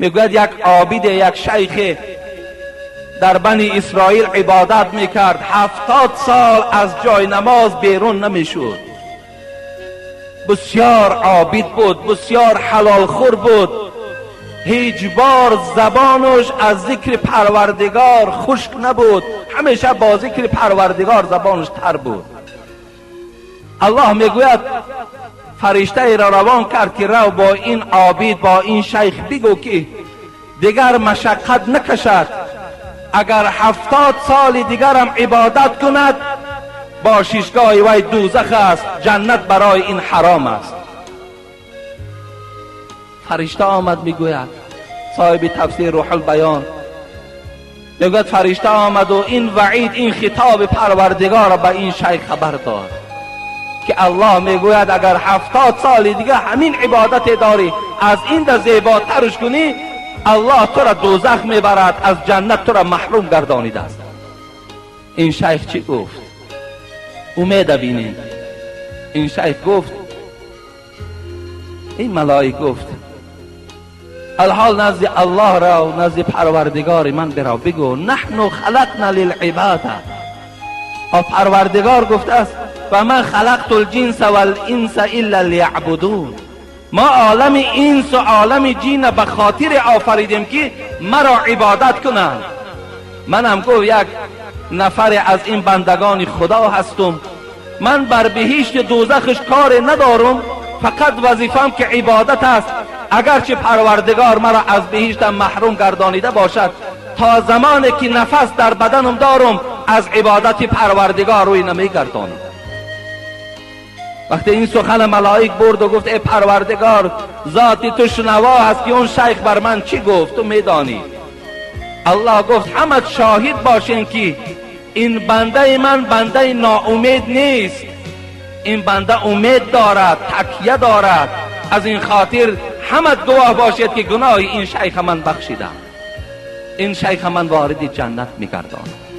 Мегӯяд, як обиде, як шайхе дар Бани Исроил ибодат мекард, 70 сол аз ҷои намоз берун намешуд. Бисёр обид буд, бисёр ҳалолхӯр буд, ҳеҷ бор забонаш аз зикри Парвардигор хушк набуд, ҳамеша бо зикри Парвардигор забонаш тар буд. Аллоҳ, мегӯяд, фариштаеро равон кард, ки рав, бо ин обид, бо ин шайх бигӯ, ки дигар машаққат накашад. Агар 70 соли дигарам ибодат кунад, бошишгоҳи вай дӯзах аст, ҷаннат барои ин ҳаром аст. Фаришта омад, мегӯяд соҳиби тафсир Рӯҳулбаён, мегӯяд, фаришта омаду ин ваъид, ин хитоби Парвардигорро ба ин шайх хабар дод, ки Аллоҳ мегӯяд, агар 70 соли дига ҳамин ибодате дорӣ, аз ин да зеботарш кунӣ, Аллоҳ тура дӯзах мебарад, аз ҷаннат тура маҳрум гардонидааст. Ин шайх чӣ гуфт? Умеда бинед. Ин шайх гуфт, ин малоик гуфт: алҳол назди Аллоҳ рав, назди Парвардигори ман бирав, бигӯ: نحن خلقنا للعبادة. Парвардигор гуфтааст: وما خلقت الجن والإنس إلا ليعبدون. Мо олами инсу олами ҷина ба хотире офаридем, ки маро ибодат кунанд. Манам, гуфт, як нафаре аз ин бандагони Худо ҳастум. Ман бар биҳишти дӯзахш коре надорум, фақат вазифам ки ибодат аст. Агарчи Парвардигор маро аз биҳиштам маҳрум гардонида бошад, то замоне ки нафас дар баданам дорум, аз ибодати Парвардигор рӯй намегардонам. Вақте ин сухани малоик бурду гуфт: «Э Парвардигор, зоти ту шунаво ҳаст, ки он шайх бар ман чӣ гуфт, ту медонӣ», Аллоҳ гуфт: «Ҳамат шоҳид бошен, ки ин бандаи ман бандаи ноумед нест, ин банда умед дорад, такя дорад. Аз ин хотир ҳамат гувоҳ бошед, ки гуноҳи ин шайха ман бахшидам, ин шайха ман вориди ҷаннат мегардонам».